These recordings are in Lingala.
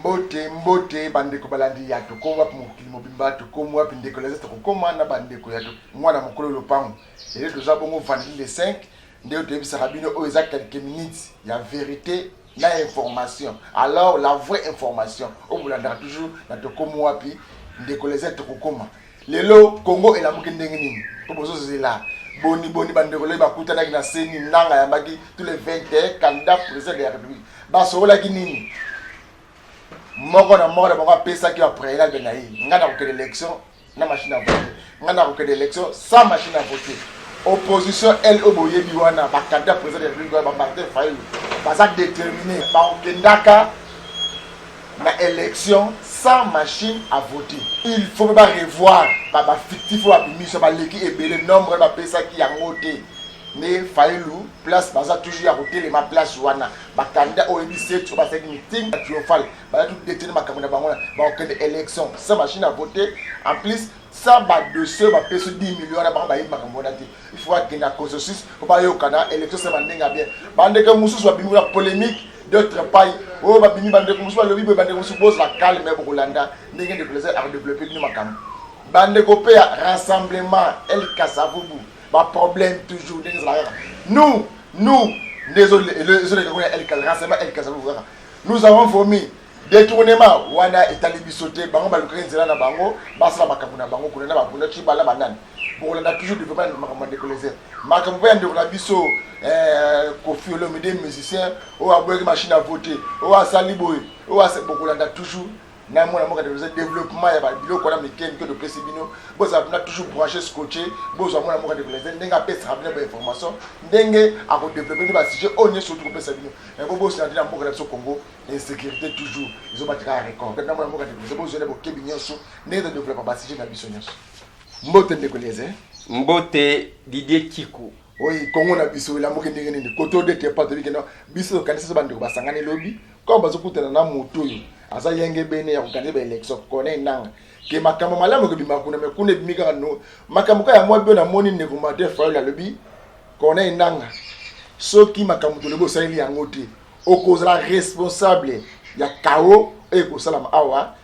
Mbote mbote bandeko balandi ya tokomi wapi mokili mobimba, tokomi wapi ndeko Lazare, tokokoma na bandeko ya mwana mokolo lopango. Lelo toza bongo vendredi le 5 nde toyebisaka bino oyo eza quelques minutes ya verite na information. Alors la vraie information oyo bolandaka toujours na tokomi wapi ndeko Lazare, tokokoma. Lelo Congo elamuki ndenge nini? Po bozozela boni boni bandeko loyi bakutanaki na CENI, Nanga ayambaki tous les 21 candidats président de la République. Basololaki nini? Moko na moko na bango apesaki ba préalable na ye. Nga nakokende élection na machine à voter. Nga nakokende élection sans machine à voter. Opposition elle oyo boyebi wana ba candidat président de la République ba Martin Fayulu baza déterminé, bakokendaka na élection sans machine à voter. Il faut ba revoir ba ba fictif oyo babimisa baleki ebele nombre bapesaki yango te nde Fayulu place baza toujours ya kotelema place wana. Ba candidat oyo yebi sept oyo basalaki meeting triomphal baza tout détenir makambo na bango, bakokende élection sans machine à voter, en plus sans badossier oyo bapesi 10 millions wana. Bango bayebi makambo wana te. Il faut bakende na consensus po bayokana, élection sema ndenge ya bien. Bandeko mosusu babimi kuna polémique d'autre pai oyo babimi, bandeko mosusu balobi boye, bandeko mosusu bozala calme, bokolanda ndenge ndeko Lazare akodévelopper bino makambo. Bandeko mpe ya rassemblement El Kasavubu, baproblème toujours ndenge ezala kaka. Nous nde ezoleka kuna El rassemblement El Kasavubu kaka, nous avons vomi détournement wana etali biso te. Bango balukaki nzela na bango, basala makambo na bango kuna na babunda cibala banani. Bokolanda toujours développement makambo ya ndeko Lezer, makambo mpe ya ndeko na biso Kofi Olomide, musicien oyo aboyaki machine à voter, oyo asali boye, oyo bokolanda toujours na mwana mboka ndeko Lezer, développement ya biloko wana mike mike topesi bino. Bozala mpena toujours branché, scotché, bozwa mwana mboka ndeko Lezer ndenge apesaka bino bainformation, ndenge akodévelopper bino basujet oyo nyonso tokopesa bino. Yango bosina te na mboka na biso Congo, insécurité toujours ezobatika record. Na mwana mboka ndeko Lezer, bozwa bokebi nyonso ndenge todévelopper basujet na biso nyonso. Mbote ndeko Lezer. Mbote Didier Kiku. Oyo Kongo na biso elamuki ndenge nini? Kote odete pa toyebi keno biso tokanisi so bandeko basangani lobi comme bazokutana na motu oyo aza yenge bene ya koorganiser baélection, Corneille Nanga, ke makambo malamu ekobima kuna. Me kuna ebimi kaka no makambo kaka ya mwa bio. Namoni ndeko Martin Fayulu alobi Corneille Nanga, soki makambo tolobi osaleli yango te, okozala responsable ya chaos oyo ekosalama awa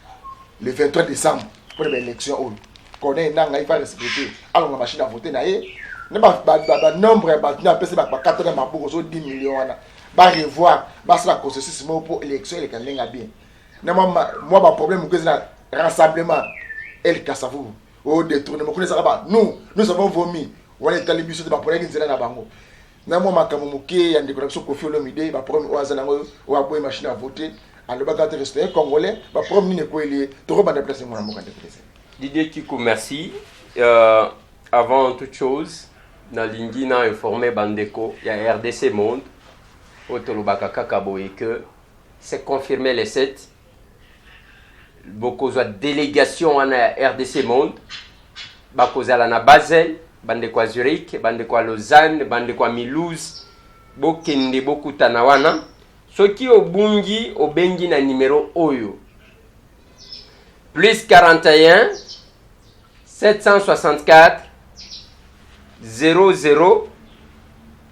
le 23 décembre mpona baélection oyo. Corneille Nanga, il faut respecter, alonga machine à voter na ye na banombre ya bato apesi bakata na maboko so 10 million wana, barevoir, basala consensus moko mpo élection eleka ndenge ya bien. Na mwa baproblème moko eza na rassemblement El Kasavubu, oyo détournement kuna ezaka ba nous nous avons vomi wana etali biso te, baponaki nzela na bango. Na mwa makambo moke ya ndeko na biso Kofi Olomide, baproblème oyo aza nango, oyo aboyi machine à voter, alobaka te reste congolais, baproblème nini ekweli ye? Tokobanda place mwana mboka ndeko Lese. Didier Kiku, merci. Avant toute chose, nalingi na informer bandeko ya RDC Monde oyo tolobaka kaka boye que c'est confirmé, les 7 bokozwa délégation wana ya RDC Monde, bakozala na Basel, bandeko ya Zurich, bandeko ya Lausanne, bandeko ya Mulhouse, bokende bokutana wana. Soki obungi, obengi na numero oyo: +41 764 00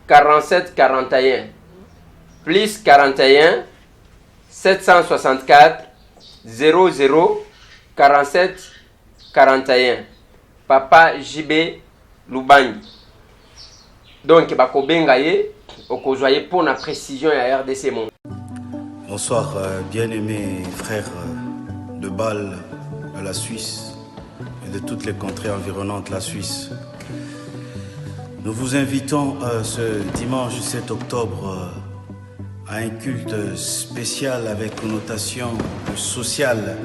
47 41, +41 764 00 47 41, papa JB Lubangi. Donc bakobenga ye, okozwa ye mpo na précision ya RDC Monde. Bonsoir, bien-aimés frères de Bâle, de la Suisse et de toutes les contrées environnantes de la Suisse. Nous vous invitons ce dimanche 7 octobre à un culte spécial avec connotation sociale,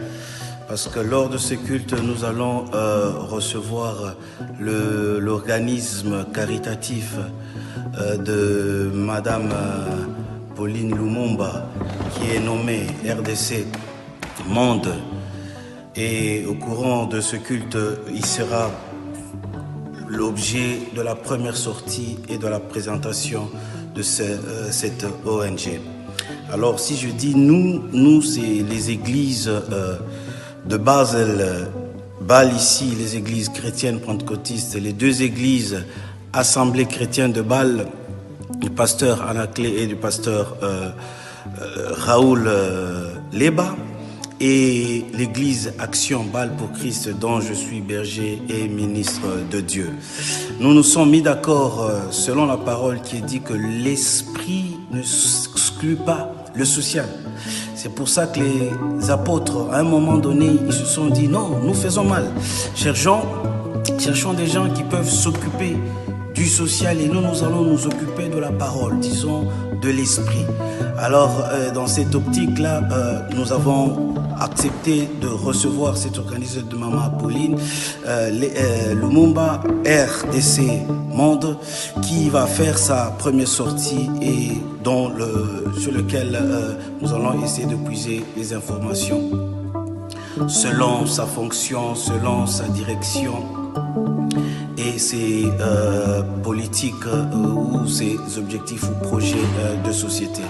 parce que lors de ce culte, nous allons recevoir l'organisme caritatif de Madame Pauline Lumumba, qui est nommée RDC Monde. Et au courant de ce culte, il sera l'objet de la première sortie et de la présentation de cette ONG. Alors si je dis nous, nous c'est les églises de Basel, Bâle ici, les églises chrétiennes pentecôtistes, les deux églises Assemblée chrétienne de Bâle, du pasteur Anaclé et du pasteur Raoul Leba. et l'église Action Balle pour Christ dont je suis berger et ministre de Dieu. Nous nous sommes mis d'accord selon la parole qui dit que l'esprit ne s'exclut pas le social. C'est pour ça que les apôtres, à un moment donné, ils se sont dit non, nous faisons mal. Cherchons, cherchons des gens qui peuvent s'occuper du social et nous, nous allons nous occuper de la parole, disons de l'esprit. Alors, dans cette optique-là, nous avons accepté de recevoir cet organisme de Maman Apolline, Lumumba RDC Monde, qui va faire sa première sortie et sur lequel nous allons essayer de puiser les informations selon sa fonction, selon sa direction et ses politiques ou ses objectifs ou projets de société.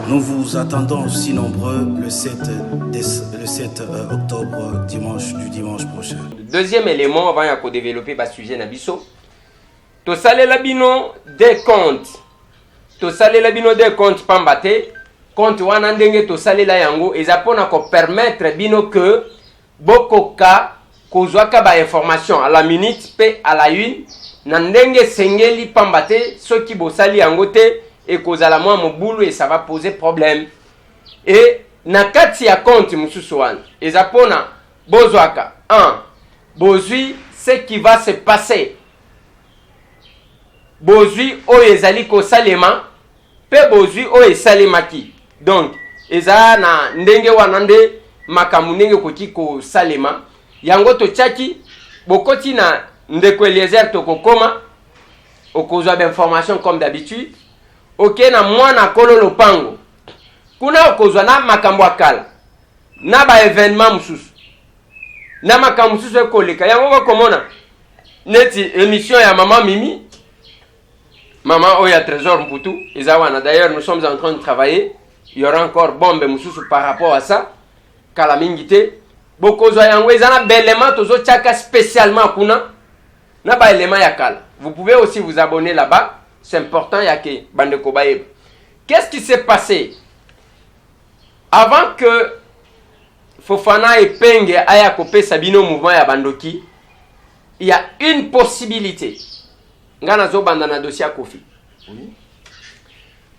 Nous vous attendons aussi nombreux le 7 octobre, dimanche, du dimanche prochain. Deuxième élément, avant de développer le sujet na biso, tosalela bino des comptes. Tosalela bino des comptes pamba te, compte wana ndenge tosalela yango eza mpona kopermettre bino que bokoka kozwaka bainformation à la minute mpe à la une na ndenge esengeli, pamba te soki bosali yango te, ekozala mwa mobulu et ça va poser problème. E na kati ya compte mosusu wana eza mpona bozwaka 1 bozwi ce qui va se passer, bozwi oyo ezali kosalema mpe bozwi oyo esalemaki. Donc eza na ndenge wana nde makambo ndenge ekoki kosalema. Yango totiaki bokoti na ndeko Eliezer, tokokoma, okozwa bainformation comme d'habitude. Oke na mwana kolo lopango, kuna okozwa na makambo ya kala na baévénement mosusu na makambo mosusu ekoleka. Yango bokomona neti émission ya mama Mimi, mama oyo ya Trésor Mputu, eza wana. D'ailleurs, nous sommes en train de travailler, il y aura encore bombe mosusu par rapport à ça. Kala mingi te bokozwa yango. Eza na baélément tozotiaka spécialement kuna na baélément ya kala. Vous pouvez aussi vous abonner là-bas, c'est important ya ke bandeko bayeba qu'est-ce qui s'est passé avant que Fofana Epenge aya kopesa bino mouvement ya bandoki. Il y a une possibilité. Nga nazobanda na dossier ya Kofi.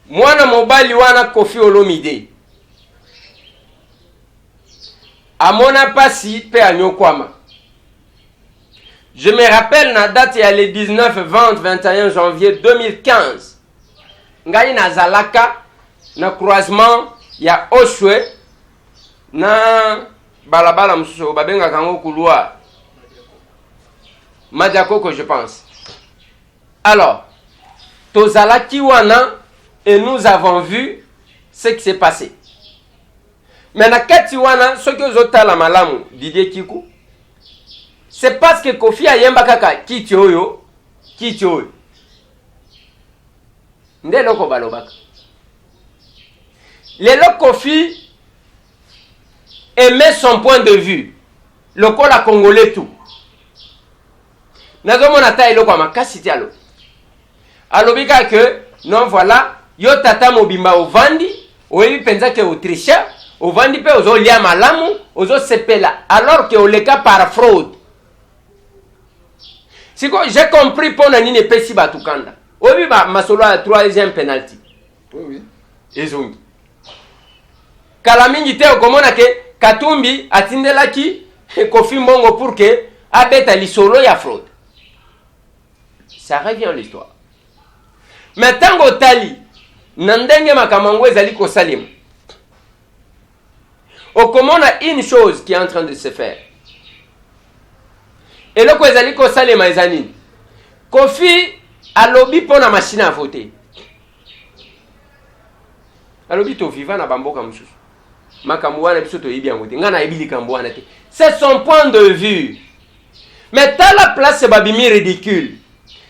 Mwana mobali wana Kofi Olomide amona pasi mpe anyokwama. Je me rappelle na date ya le 19, 20, 21 janvier 2015, ngai nazalaka na croisement ya Oshwe na balabala mosusu babengaka yango couloir Madiakoko, je pense. Alors tozalaki wana et nous avons vu ce qui s'est passé. Mais na kati wana, soki ozotala malamu, Didier Kiku, c'est parce que Kofi ayemba kaka kiti oyo, kiti oyo nde eloko balobaka. Lelo Kofi émet son point de vue lokola Congolais tout. Nazomona ata eloko ya makasi te. Alobi, alobi kaka ke non, voilà, yo tata mobimba ovandi, oyebi mpenza ke otricher, ovandi mpe ozolia malamu, ozosepela alors ke oleka par fraude. Sikoyo j'ai compris mpo na nini epesi bato kanda. Oyebi ba masolo ya troisième penalty. Oui. Ezongi kala mingi te. Okomona ke Katumbi atindelaki Kofi mbongo pour ke abeta lisolo ya fraude. Ça revient, l'histoire. Mais ntango otali na ndenge makambo yango ezali kosalema, okomona une chose qui est en train de se faire. Eloko ezali kosalema eza nini? Kofi alobi mpo na machine à voter, alobi toviva na bamboka mosusu, makambo wana biso toyebi yango te, ngai nayebi likambo wana te. C'est son point de vue. Mais tala place babimi ridicule,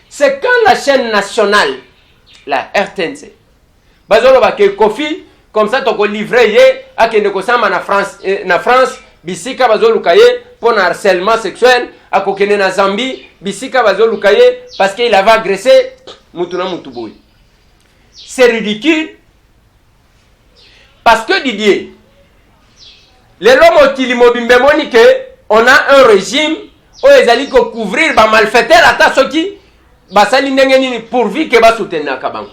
c'est quand la chaîne nationale, la RTNC, bazoloba ke Kofi, comme ça tokolivre ye, akende kosamba na France, na France bisika bazoluka ye mpo na harcèlement sexuel, akokende na Zambie bisika bazoluka ye parce qu'il avait agressé mutu na mutu boye. C'est ridicule parce que Didier, Lelo mokili mobimba emoni ke on a un régime oyo ezali ko couvrir ba malfaiteurs, ata soki basali ndenge nini, pourvu ke basoutenaka bango.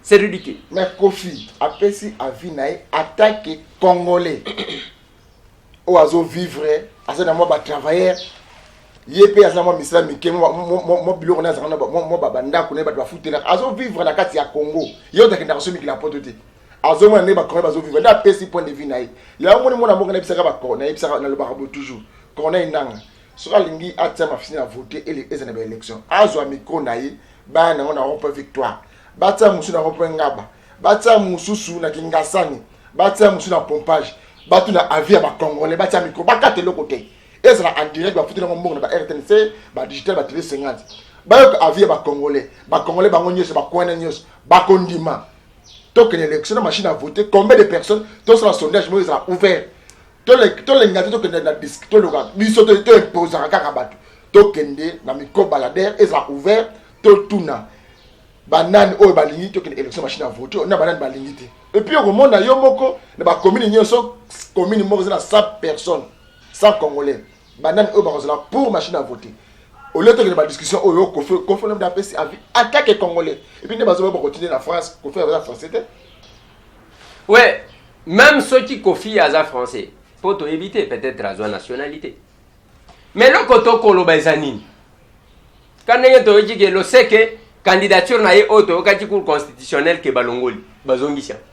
C'est ridicule. Mais Koffi apesi avis na ye attaque congolais oyo azovivre, aza na mwa batravailleur, ye mpe aza na mwa misala mike, mwa biloko na azalaka na mwa bandako na ye, bato bafutelaka, azovivre na kati ya Congo. Ye oyo akendaka so mikili ya poto te, azomona ndenge bacongolais bazovivre, nde apesi point de vue na ye. Yango moni mwana mboka, nayebisaka bako, nayebisaka, nalobaka boye toujours: Corneille Nanga, soki alingi atia machine à voter eza na baélection, azwa micro na ye, baya nango na rond-point Victoire, batia mosusu na rond-point Ngaba, batia mosusu na Kingasani, batia mosusu na Pompage, bato na avis ya bacongolais, batia micro, bakata eloko te, ezala en direct, bafuteli yango mbongo na ba RTNC, badigital, batele 50, bayoka avis ya bacongolais. Bacongolais bango nyonso, bakwene nyonso bakondima tokende élection na machine à voter. Combien de personnes? Tosala sondage moko ezala ouvert. Tolenga te tokende na disque, toloka biso, toimposaka kaka bato. Tokende na micro baladeur, ezala ouvert, totuna banani oyo balingi tokende élection machine à voter na banani balingi te. Et puis okomona yo moko na bacommune nyonso, commune moko eza na 100 personnes, 100 congolais, banani oyo bakozala pour machine à voter. Au lieu tokende badiscussion oyo, Koffi, Koffi Olomide apesi avis en tant que congolais. Et puis nde bazoba bakotinda na France, Koffi aza français te. Ouais, même soki Koffi aza français, mpo toyebi te, peut-être azwa nationalité. Mais eloko tokoloba eza nini? Ka ndenge toyoki ke loseke candidature na ye oyo toyokaki Cour constitutionnelle ke balongoli, bazongisi yango,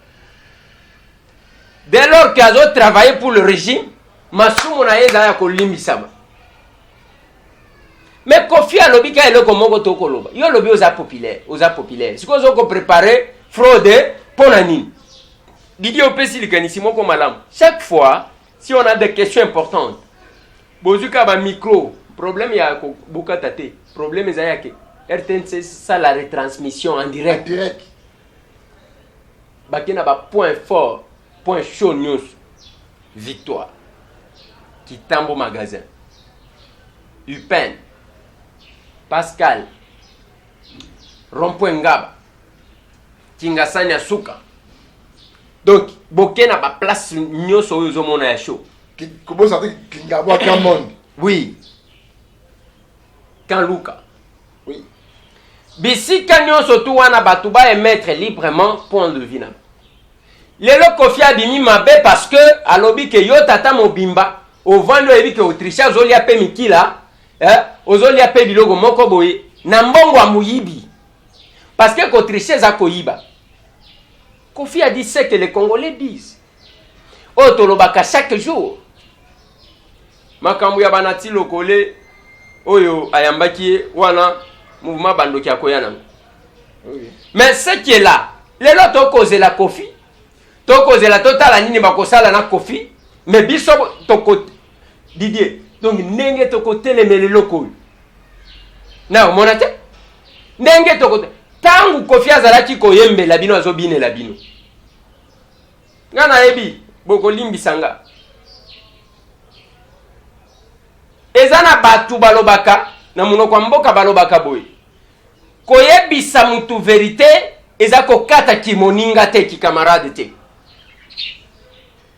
dès lors ke azotravailler pour le régime, masumu na ye eza ya kolimbisama. Mais Koffi alobi ka eloko moko tokoloba: yo olobi oza populaire, oza populaire, sikoyo oza koprépare fraude mpo na nini? Didi, opesi likanisi moko malamu. Chaque fois, si on a des questions importantes, bozwi kaka bamicro, problème ya bokata te. Problème eza yake RTNC sala retransmission en direct. Direct. Bake na bapoint fort, point chaud nyonso: Victoire, Kitambo Magasin, Upen, Pascal, rond-point Ngaba, Kingasani ya suka. Donc boke na baplace nyonso oyo ozomona ya chaud. Kobosa te Kingabwa, Grand Monde. Oui, Camp Luka. Bisika nyonso tu wana, bato baémettre librement point de vue na lelo. Koffi abimi mabe parce que alobi ke yo tata mobimba ovandi, oyebi ke otriche, azolia mpe mikila, eh, ozolia mpe biloko moko boye na mbongo ya moyibi, parce que kotriche eza koyiba. Koffi a dit ce que les Congolais disent, oyo tolobaka chaque jour. Makambo ya banati lokole oyo ayambaki ye wana, mouvement bandoki akoya nango. Mais ce qui est là lelo, tokozela Koffi, tokozela, totala nini bakosala na Koffi. Mais biso toko, Didier, donc ndenge tokotelemela eloko oyo na omona te, ndenge toko ntango Koffi azalaki koyembela bino, azobinela bino, nga nayebi bokolimbisa nga. Eza na bato balobaka na monoko ya mboka, balobaka boye: koyebisa mutu vérité eza kokata kimoninga te, kikamarade te.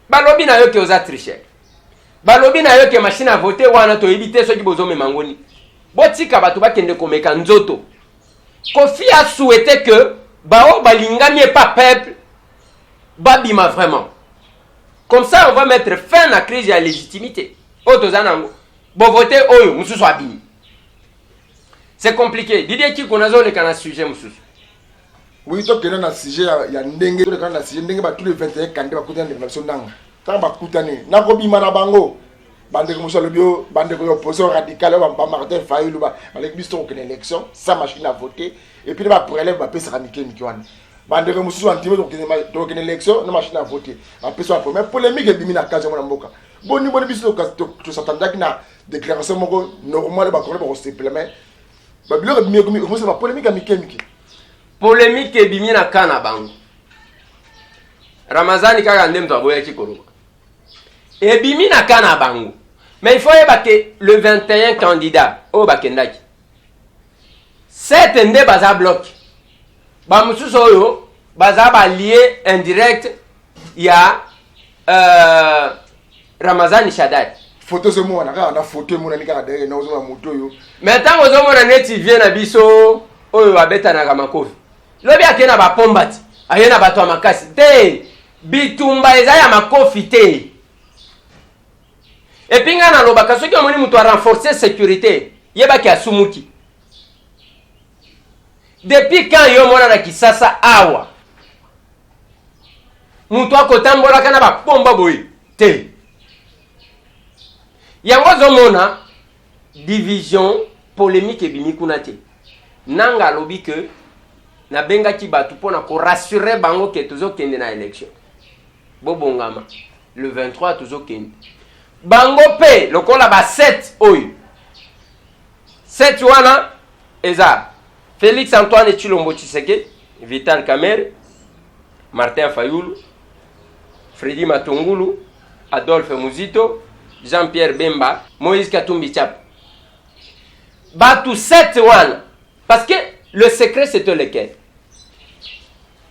Balobi na yo ke oza tricheur, balobi na yo ke machine à voter wana toyebi te soki bozomema ngo nini. Botika bato bakende komeka nzoto. Koffi a souhaité que bao balingami epa peuple babima vraiment. Comme ça, on va mettre fin na crise ya légitimité oyo toza nango. Bovote oyo mosusu abimi, c'est compliqué. Didier Kiko, nazoleka na sujet mosusu. Oui, tokende na sujet ya ndenge, toleka na sujet ndenge ba tous les 21 candidats bakutani. Ndeko na biso Nanga, ntango bakutani nakobima na bango, bandeko mosusu alobi oyo bandeko ya opposition radicale oyo bamartin Fayulu baleki: biso tokokende élection sans machine à voter. Et puis na baprélève bapesaka mike mike wana, bandeko mosusu bandimi tokokende élection na machine à voter, bapesa wana. Mais polémique ebimi na kati yango na mboka. Boni boni biso tosatandaki na déclaration moko normale, bakongole bakosepela, mais babiloko ebimi, ekomi ekomosala bapolémique ya mike mike. Polémique ebimi na ka na bango. Ramazani kaka nde moto aboyaki koloba, ebimi na ka na bango. Mais il faut yeba ke le 21 candidat oyo bakendaki, 7 nde baza bloc, bamosusu oyo baza balie indirect ya Ramazani Shadary. Photo ezomona kaka na photo emonani kaka derrière na ozomona moto oyo. Mais ntango ozomona neti vie na biso oyo abetanaka makofi, lobi ake na bapomba ti aye na bato ya makasi te. Bitumba eza ya makofi te. Et puis ngai nalobaka, soki omoni moto arenforce sécurité, yebaki asumuki. Depuis quand yo omona na Kisasa awa moto akotambolaka na bapomba boye te? Yango ozomona division, polémique ebimi kuna te. Nanga alobi ke nabengaki bato mpona korassurer bango ke tozokende na élection, bobongama, le 23 tozokende. Bango mpe lokola ba 7 oyo, 7 wana eza Félix Antoine Tshilombo Tshisekedi, Vital Kamerhe, Martin Fayulu, Fredi Matungulu, Adolphe Muzito, Jean-Pierre Bemba, Moïse Katumbi Chapwe. Bato 7 wana, parce que le secret, c'était lequel?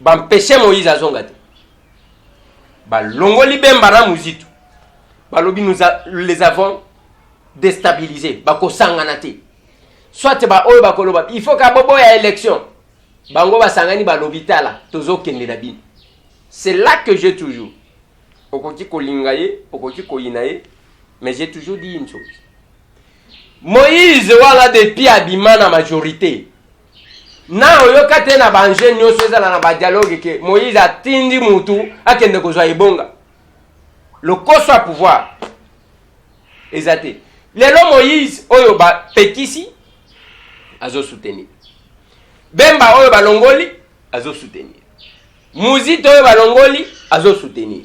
Bampeshe Moïse azonga te, balongoli Bemba na Muzito, balobi nous les avons déstabilisés, bakosangana te. Soit baoyo bakoloba il faut ka boboya élection, bango basangani, balobi tala, tozokende na bino. C'est là que j'ai toujours, okoki kolinga ye, okoki koyina ye, mais j'ai toujours dit une chose: Moïse wana, depuis abima na majorité, na oyoka te na baenjeu nyonso ezala na badialogue ke Moïse atindi mutu akende kozwa ebonga. Lokoso ya pouvoir eza te. Lelo Moïse oyo bapekisi azosoutenir, Bemba oyo balongoli azosoutenir, Muzito oyo balongoli azosoutenir.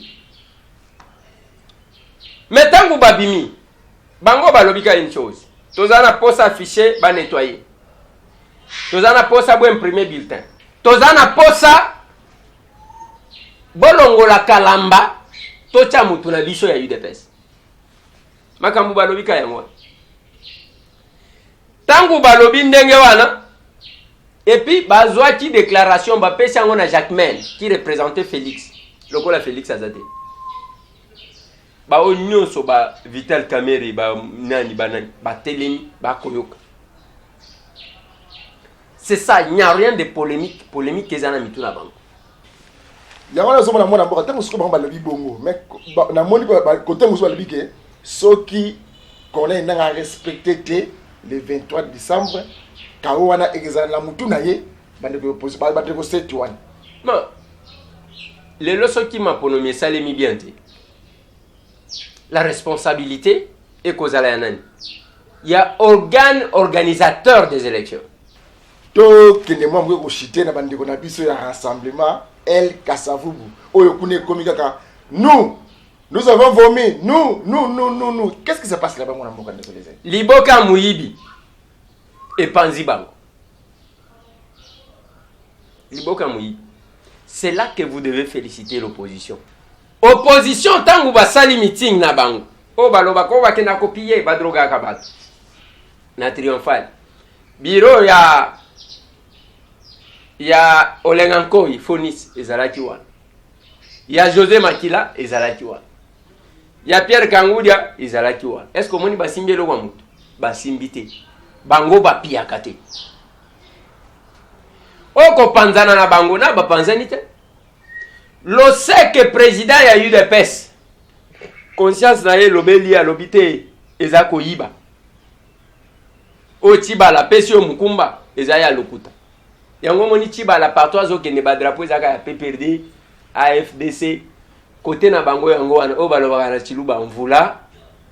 Mais ntango babimi, bango balobi ka une chose: toza na posa fichier banettoyer, toza na posa boimprimer bulletin, toza na posa bolongola Kalamba, totya mutu na biso ya UDPS. Makambo balobi ka yango wana. Ntango balobi ndenge wana, et puis bazwaki déclaration, bapesi yango na Jacquemain qui représentait Félix. Lokola Félix aza te, baoyo nyonso ba Vital Kamerhe, banani banani, batelemi, bakoyoka. C'est ça, il n'y a rien de polémique. Polémique eza na mitu na bango. Yango wana ozomona, mwana mboka, ntango sikoyo bango balobi bongo, mais namoni kote mosusu balobi ke soki Corneille Nanga respecte te le 23 décembre, kao wana ekezala na mutu na ye. Bandeko, bandeko sept wana. Non, lelo soki maponomi esalemi bien te, la responsabilité ekozala ya nani? Ya organe organisateur des élections. Tokende mwa moke koshite na bandeko na biso ya Rassemblement El Kasavubu oyo kuna ekomi kaka nous, nous avons vomi, nous, nous, nous, nous, nous. Qu'est-ce qui se passe là-bas, mwana mboka, ndeko Les Liboka moyibi epanzi bango, liboka moyibi. C'est là que vous devez féliciter l'opposition. Opposition, ntango basali meeting na bango oyo balobaka, oyo bakenda kopiller, badrogaka bato na Triomphal, bureau ya Olenga Nkoi Fonis ezalaki wana, ya José Makila ezalaki wana, ya Pierre Kangudia ezalaki wana. Est ce que omoni basimbi eloko ya motu? Basimbi te. Bango bapiyaka te. Oyo kopanzana na bango na bapanzani te. Loseke, président ya UDPS, conscience na ye elobeli, alobi te eza koyiba. Oyo Tshibala apesi yo mokumba eza ya lokuta. Yango omoni Tshibala partout azokende, badrapeau ezaka ya PPRD, AFDC kote na bango. Yango wana oyo balobaka na Tshiluba mvula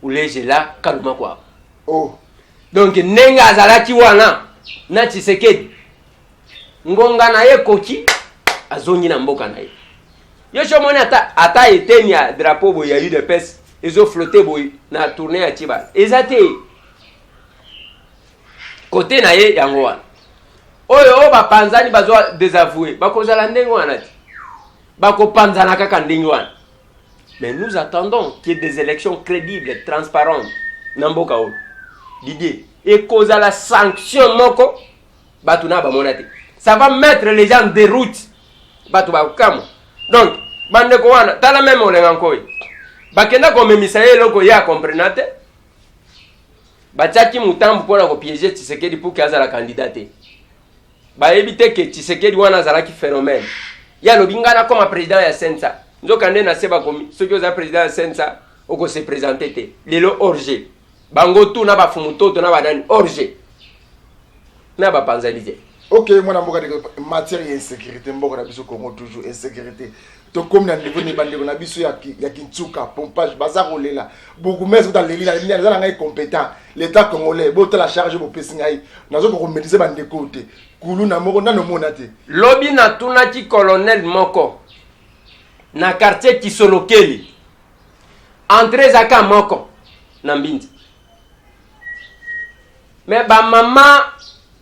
ulejela kaluma kwabo. Oh. Donc ndenge azalaki wana na Tshisekedi, ngonga na ye ekoki, azongi na mboka na ye. Yo so omoni ata eteni ya drapeau boye ya UDPS ezoflotte boye na tournée ya Tshibala eza te kote na ye. Yango wana oyo bapanzani, bazwa désavoué, bakozala ndenge wana te, bakopanzana kaka ndenge wana. Mais nous attendons qu'il y ait des élections crédibles, transparentes na mboka oyo. Didier, ekozala sanction moko bato na bamona te. Ça va mettre les gens de route, bato bakokamwa. Donc bandeko wana, tala même Olenga Nkoi. Bakenda komemisa ye eloko ye akomprena te. Batiaki Mutambu mpo na kopiege Tshisekedi pour que azala candidat te. Bayebi te ke Tshisekedi wana azalaki phenomène. Ye alobi ngai nakoma president ya CNSA. Nzoka nde na se bakomi soki oza president ya CNSA oko se presenter te. Lelo hors jeu. Bango tout na ba fumutoto na ba nani hors jeu. Na ba panzali te. Ok mwana mboka ndeko matière ya insécurité mboka na biso Congo toujours insécurité tokomi na niveau ni bandeko na biso ya, ya kintsuka pompage baza kolela bourgmestre kuta aleli na nini aza na ngai compétent l'état congolais botala charge bopesi ngai nazokoka komaîtrise bandeko te kuluna moko nano omona te. Lobi natunaki colonel moko na quartier Kisolokeli entrée eza ka moko na Mbinza mais ba mama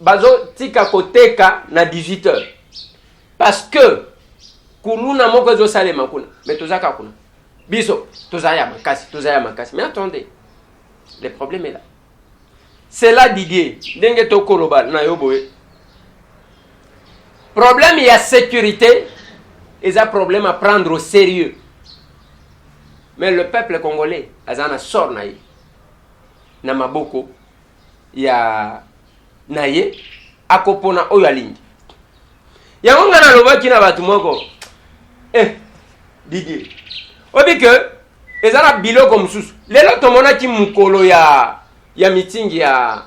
bazotika koteka na 18 heures parce que kuluna moko ezosalema kuna mais toza kaka kuna biso toza ya makasi toza ya makasi mais attendez le problème est là c'est là Didier ndenge tokoloba na yo boye problème ya sécurité eza problème à prendre au sérieux mais le peuple congolais aza na sort na ye na maboko ya na ye akopona oyo alingi yango ngai nalobaki na bato moko eh, Didier oyebi ke eza na biloko mosusu lelo tomonaki mokolo ya ya meeting ya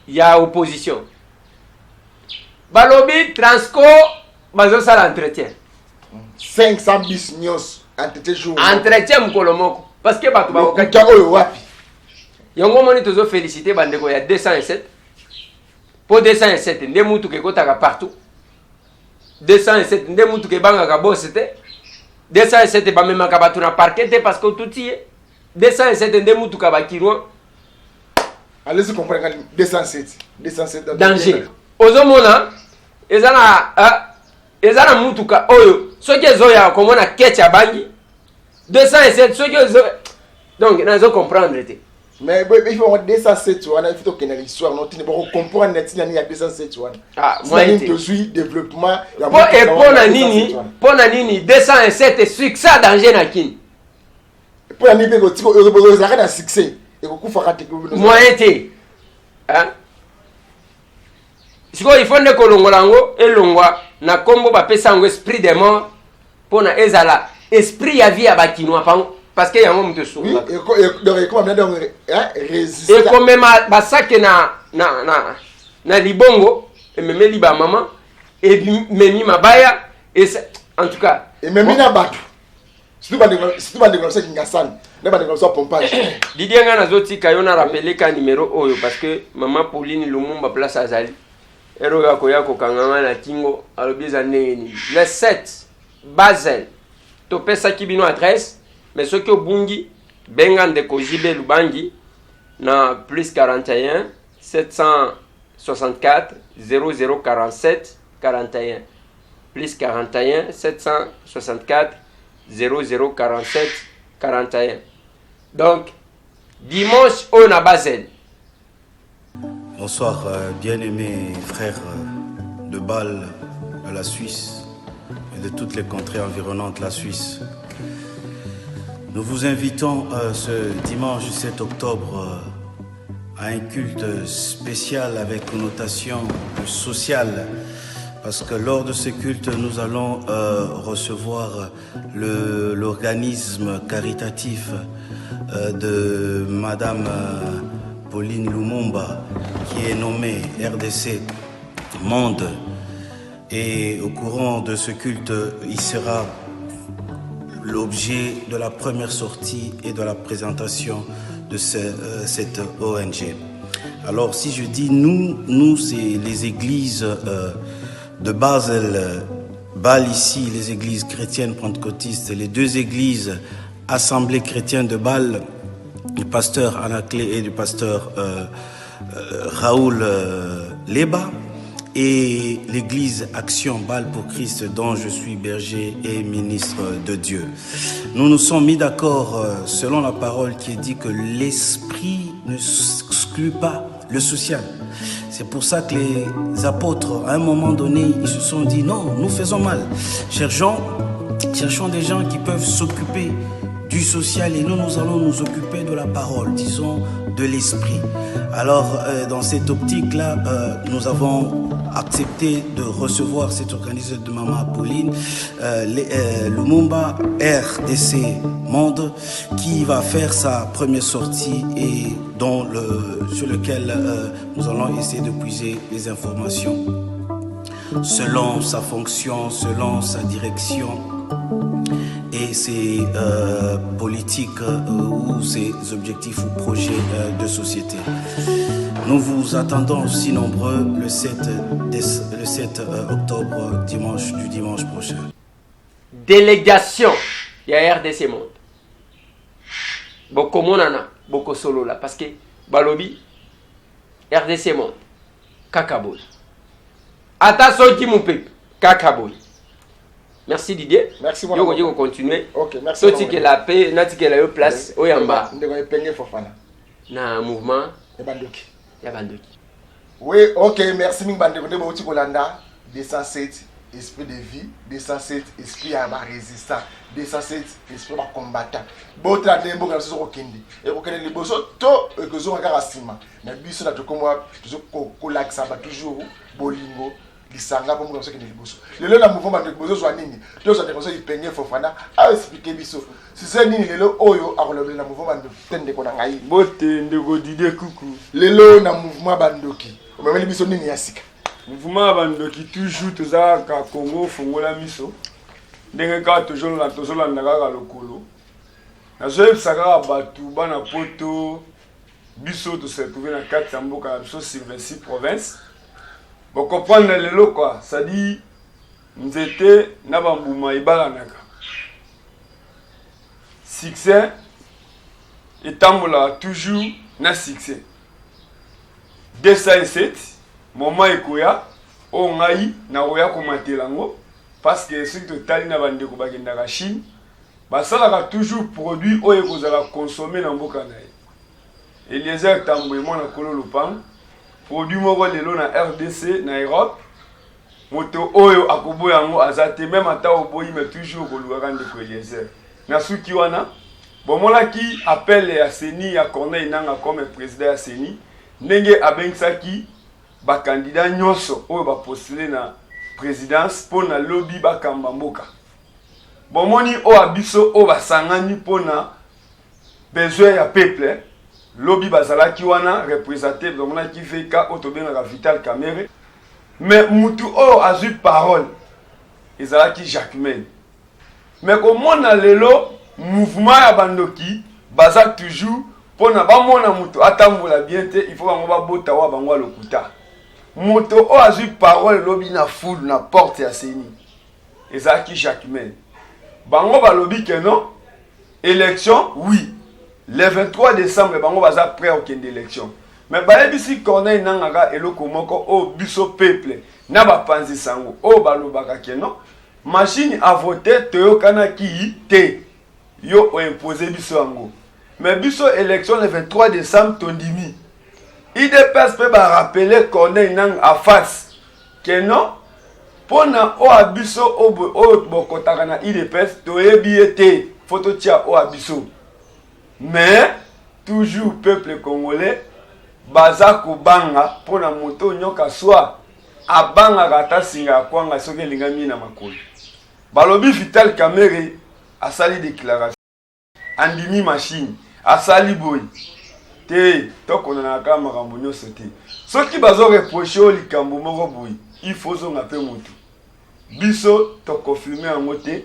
ya opposition balobi transco bazosala entretien 500 bis nyonso entretien jour entretien mokolo moko parce que bato bakokaki oyo wapi yango omoni tozo félicité bandeko ya 207 mpo 207 nde mutuka ekotaka partout 207 nde mutuka ebangaka bose te 207 bamemaka bato na parquet te parce que otuti ye 207 nde mutuka bakirwa allez comprendre 207 207 danger ozomona eza na ah, eza na mutuka oyo soki ezoya komona ketch abangi 207 soki ozo donc nazo comprendre te mais il faut 207 wana il faut tokende na histoire no tini boko comprendre na ntina nini ya 207 wana ah, moyen te tozwi développement ya po e mpo na nini mpo na nini 207 succès danger na kini mpo na nini mpe ozalaka na succès ekokufaka te moyen te sikoyo il faut nde kolongola yango elongwa na nkombo bapesa yango esprit de mort mpo na ezala esprit ya vie ya bakinois pango parce que yango moto esungaka ekomema basake na, na, na, na libongo ememeli bamama ememi mabaya esa, en tout cas ememi na bato surtout bandeko na biso ya kingasani na bandeko na biso ya pompage Didier ngai nazotika yo na rapele ka numero oyo parce que mama Pauline Lumumba place azali ere oyo akoya kokanga ngai na kingo alobi eza ndenge nini le 7 Basel topesaki bino adresse mais soki obungi benga ndeko JB Lubangi na plus 41 764 0047 41 plus 41 764 0047 41 donc dimanche oyo na Basel. Bonsoir euh, bien-aimés frères euh, de Bâle, de la Suisse et de toutes les contrées environnantes de la Suisse. Nous vous invitons euh, ce dimanche 7 octobre à un culte spécial avec connotation sociale parce que lors de ce culte, nous allons euh, recevoir l'organisme caritatif euh, de Madame euh, Pauline Lumumba, qui est nommée RDC Monde. Et au courant de ce culte, il sera l'objet de la première sortie et de la présentation de ce, cette ONG. Alors si je dis nous, nous c'est les églises de Basel, Bâle ici, les églises chrétiennes pentecôtistes, les deux églises assemblées chrétiennes de Bâle, du pasteur Anaclé et du pasteur euh, euh, Raoul euh, Leba, et l'église Action Bâle pour Christ dont je suis berger et ministre de Dieu. Nous nous sommes mis d'accord selon la parole qui est dit que l'esprit ne s'exclut pas le social. C'est pour ça que les apôtres, à un moment donné, ils se sont dit non, nous faisons mal. Cher Jean, Cherchons des gens qui peuvent s'occuper du social et nous, nous allons nous occuper de la parole, disons de l'esprit. Alors, euh, dans cette optique-là, euh, nous avons accepté de recevoir cette organisation de Maman Pauline, euh, euh, Lumumba RDC Monde, qui va faire sa première sortie et dont le, sur lequel euh, nous allons essayer de puiser les informations selon sa fonction, selon sa direction et ses euh, politiques euh, ou ses objectifs ou projets euh, de société. Nous vous attendons aussi nombreux le 7, le 7 octobre, dimanche du dimanche prochain. Délégation ya RDC Monde. Bokomonana, bokosolola parce que balobi RDC Monde kaka boye. Ata soki mupepe kaka boye. Merci Didier. Merci Yo koki ko continuer. OK, merci. Totikela pe natikela yo place oyamba. Ndeko epenge Fofana. Na mouvement ya bandoki. Ya bandoki. Oui, OK, merci mingi bandeko nde bouti kolanda 207 esprit de vie, 207 esprit ya ba résistant, 207 esprit ba combattant. Botala nde mboka na biso kokende. Ekokende liboso to ekozonga kaka nsima. Na biso na tokomwa tozo kolakisa ba toujours bolingo lisanga mpo mboka biso ekende liboso. Lelo na mouvement bandeko bozozwa nini? Tozwa ndeko biso Ipenge Fofana a expliquer biso sujet nini lelo oyo akolobela na mouvement bandoki te ndeko na ngai. Mbote ndeko Didier Kuku. Lelo na mouvement bandoki omemeli biso nini ya sika? Mouvement ya bandoki toujours toza kaka Congo fongola miso ndenge kaka tozolanda kaka lokolo. Nazoyebisa kaka bato bana poto biso to se retrouver na kati ya mboka na biso sur 26 provinces. Bo comprendre lelo quoi, c'est-à-dire nzete na ba mbuma ebalanaka. Succès etambolaka toujours na succès. 207 moment ekoya oyo ngai nakoya komatela yango parce que soki totali na bandeko bakendaka Chine basalaka toujours produit oyo ekozala consomme na mboka na ye. Eliezer Tambwe mwana kolo lopango produit moko lelo na RDC na Europe moto oyo akoboya yango aza te meme ata oboyi mais toujours okolukaka ndeko Eliezer. Na suki wana bomonaki appel ya CENI ya Corneille Nangaa comme président ya CENI ndenge abengisaki ba candidats nyonso oyo ba postuler na présidence mpo na lobi bakamba mboka. Bomoni oyo biso oyo basangani mpo na besoin ya peuple lobi bazalaki wana represente bamonaki VK oyo tobengaka Vital Kamerhe mais mutu oyo azwi parole ezalaki Jacquemain mais komona lelo mouvement ya bandoki baza toujours mpona bamona moto atambola bien te il faut bango babota wa bango ya lokuta moto oyo azwi parole lobi na foule na porte ya CENI ezalaki Jacquemain bango balobi que non élection oui le 23 décembre bango baza prêt okende élection mais bayebisi Corneille Nangaa ka eloko moko oyo biso peuple na bapanzi sango oyo balobaka que non machine à voter toyokanaki te yo oimpose biso yango mais biso élection le 23 décembre tondimi UDPS mpe barappeler Corneille Nangaa en face que non mpona oyo ya biso oyo bokotaka na UDPS toyebi ye te fo totia oyo ya biso mais toujours peuple congolais baza kobanga mpona moto nyoka swa abangaka ata singa ya kwanga soki elingami na makolo balobi Vital Kamerhe asali déclaration andimi machine asali boye te tokonanaka kaka makambo nyonso te soki bazoreproche oyo likambo moko boye il faut ozonga mpe motu biso tokonfirme yango te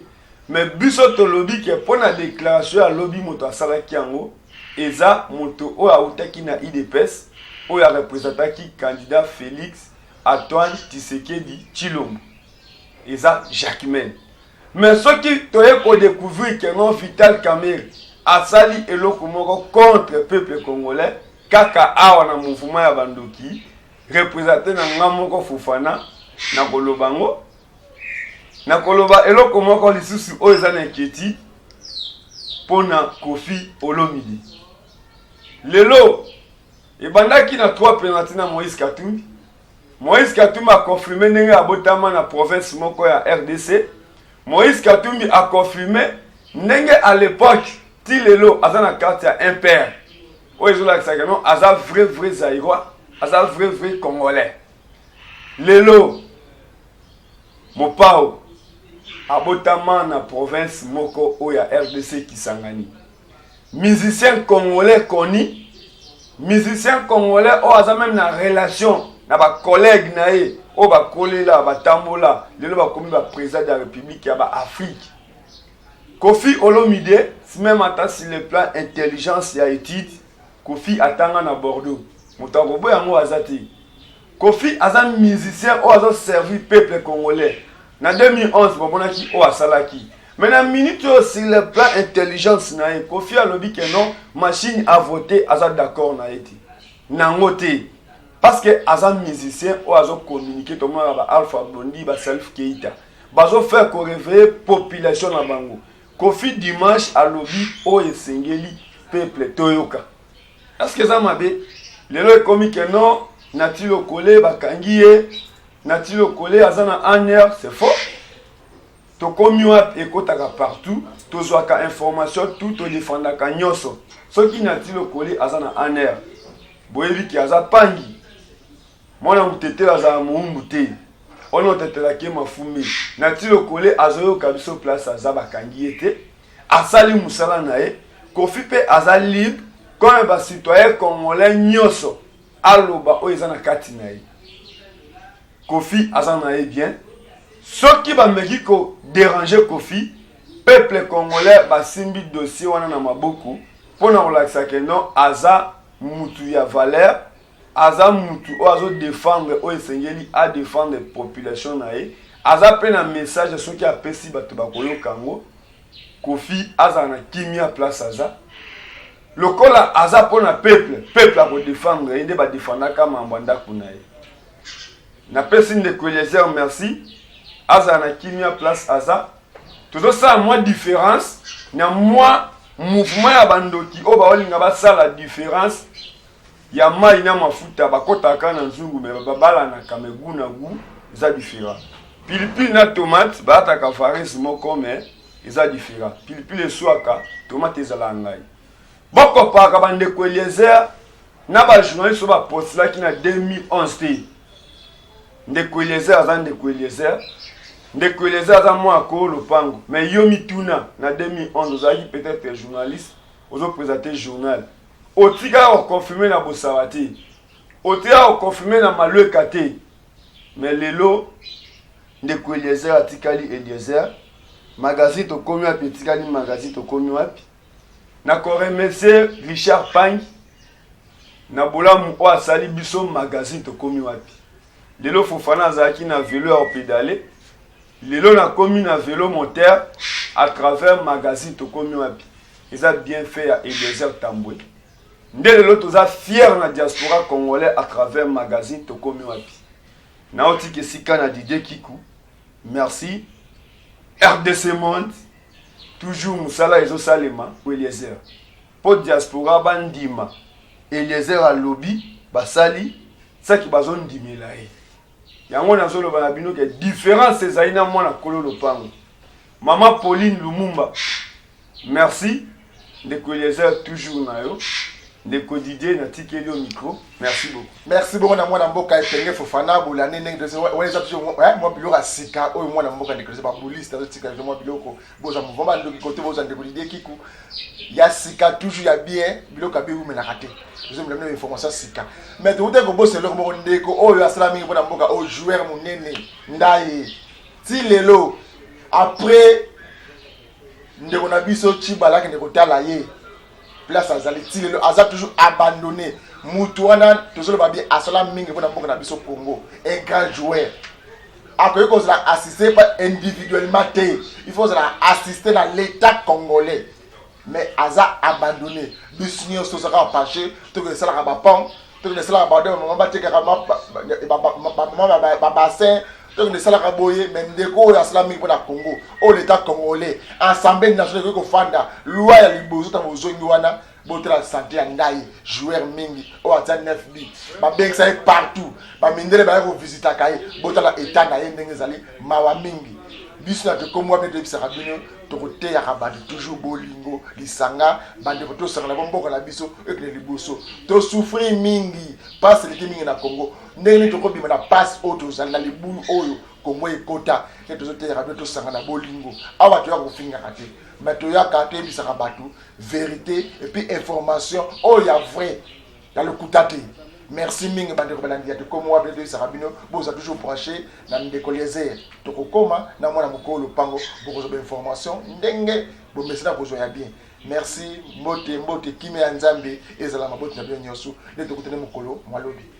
mais biso tolobi ke mpo na déclaration ya lobi moto asalaki yango eza moto oyo awutaki na UDPS oyo arepresentaki candidat Félix Antoine Tshisekedi Tshilombo eza Jacquemain mais soki toye kodécouvrir ke non Vital Kamerhe asali eloko moko contre peuple congolais kaka awa na mouvement ya bandoki représente na nga moko Fofana na koloba ngo na koloba eloko moko lisusu oyo eza na inquiétude mpona Koffi Olomide lelo ebandaki na 3 penalty na Moïse Katumbi. Moïse Katumbi aconfirme ndenge abotama na province moko ya RDC. Moïse Katumbi a confirmé ndenge à l'époque ti lelo aza na carte ya impair oyo ezolakisa que non, aza vrai vrai Zaïrois, aza vrai vrai Congolais. Lelo Mopao abotama na province moko oyo ya RDC, Kisangani. Musicien congolais connu, musicien congolais oyo aza même na relation na bacollègue na ye oyo bakolela, batambola, lelo bakomi baprésident de la République ya baAfrique. Kofi Olomide, même ata sur le plan intelligence ya étude, Kofi atanga na Bordeaux, moto akoboya yango aza te. Kofi aza musicien oyo azoservir peuple congolais. Na 2011 bamonaki oyo asalaki, mais na minute oyo, sur le plan intelligence na ye, Kofi alobi ke non, machine à voter aza d'accord na ye te, nango te, parce que aza musicien oyo azocommuniquer. Tomonaka ba Alpha Blondy, baSalif Keita bazofaire koréveiller population na bango. Kofi dimanche alobi oyo esengeli peuple toyoka. Est ce que eza mabe lelo ekomi ke non, Nati Lokole bakangi ye, Nati Lokole aza na ANR? C'est faux. Tokomi wapi ekotaka partout, tozwaka information tout, todefendaka nyonso. Soki Nati Lokole aza na ANR, boyebi ke aza pangi mwana motetela, azala mowumbu te wana otetelaki ye mafumbi. Nati Lokole azoyoka biso place aza, bakangi ye te, asali mosala na ye. Kofi mpe aza libre comme bacitoyen congolais nyonso, aloba oyo eza na kati na ye. Kofi aza na ye bien. Soki bameki kodéranger Kofi, peuple congolais basimbi dossier wana na maboko mpona kolakisa ke non, aza mutu ya valeur, aza mutu oyo azodéfendre oyo esengeli adéfendre population na ye. Aza mpe na message, soki apesi bato bakoyoka yango. Kofi azala na kimia place aza, lokola aza mpona peuple, peuple akodéfendre ye nde badéfendaka mambo ya ndako na ye. Napesi ndeko Eliezer merci, azala na kimia place aza. Tozosala mwa différence na mwa mouvement ya bandoki oyo baolinga basala différence ya mai na mafuta. Bakɔtaka na nzungu me babalanaka, me gu na gu eza différent. Pilipili na tomate balataka vareuse moko, me eza différent. Pilipili eswaka, tomate ezalaka ngai. Bokopaka bandeko Eliezer na bajournaliste oyo bapostilaki na 2011 te. Ndeko Eliezer aza ndeko Eliezer, ndeko Eliezer aza mwa akolo lopango, mais yo mituna, na 2011 ozalaki peut-être journaliste, ozoprésente journal, otikala koconfirmer na bosawa te, otikala koconfirmer na malweka te. Mais lelo ndeko Eliezer atikali Eliezer. Magazine Tokomi Wapi etikali magazine Tokomi Wapi. Nakoremercier Richard Pang na bolamu oyo asali biso magazine Tokomi Wapi. Lelo Fofana azalaki na velo ya kopédaler, lelo nakomi na velo moteur à travers magazine Tokomi Wapi. Eza bien fait ya Eliezer Tambwe nde lelo toza fier na diaspora congolais à travers magazine Tokomi Wapi. Naotika esika na Didier Kiku. Merci. RDC Monde toujours, mosala ezosalema. Eliezer, mpo diaspora bandima Eliezer alobi, basali saki bazondimela ye. Yango nazoloba na bino ke différence ezali na mwana kolo lopango. Mama Pauline Lumumba, merci. Ndeko Eliezer, toujours na yo. Ndeko Didier, natikeli yo micro. Merci beaucoup. Merci bongo na mwana mboka Epenge Fofana. Bolandi ndenge wana eza toujours mwa biloko ya sika oyo mwana mboka ndeko babuliste azotika biso, mwa biloko bozwa mouvement bandoki kote, bozwa ndeko Didier Kiku ya sika, toujours ya bien. Biloko ya bien ewumelaka te, tozomela bino information ya sika. Mais tokuti kobosa eloko moko, ndeko oyo asala mingi mpona mboka oyo, joueur monene Ndaye. Ti lelo, après ndeko na biso Chibala akende kotala ye place azali, ti lelo aza toujours abandonné. Mutu wana tozoloba bien, asala mingi mpona mboka na biso Congo, un grand joueur. Akoki kozala assisté pas individuellement te, il faut kozala assisté na l'État congolais, mais aza abandonné. Biso nyonso tozalaka bapenche, tokende esalaka bapont, tokende esalaka bade, bamama batekaka, bamama babassin, tokende esalaka boye. Mais ndeko oyo asala mingi mpona Congo oyo, l'État congolais, Assemblée nationale ekoki kofanda, loi ya liboso ntango bozongi wana, botala santé ya Ndai, joueur mingi oyo atia 9 bi, babengisa ye partout, bamindele baya kovisitaka ye. Botala état na ye ndenge ezali, mawa mingi. Biso na Tokomi Wapi toyebisaka bino, tokoteyaka bato toujours bolingo, lisanga, bandeko, tosangana po mboka na biso ekende liboso. Tosouffrir mingi, pasi eleki mingi na Congo. Ndenge nini tokobima na pasi oyo tozali na libulu oyo Congo ekota? Nde tozoteyaka bino tosangana bolingo. Awa toyaka kofingaka te, mais toyaka toyebisaka bato verité et puis information oyo ya vrai, ya lokuta te. Merci mingi bandeko balandi ya Tokomi Wapi. Toyebisaka bino boza toujours branché na ndeko Eliezer. Tokokoma na mwana mokolo lopango, bokozwa bainformation ndenge bomesana kozwa ya bien. Merci, mbote mbote, kimia ya Nzambe ezala maboti na bino nyonso. Nde tokutani mokolo mwa lobi.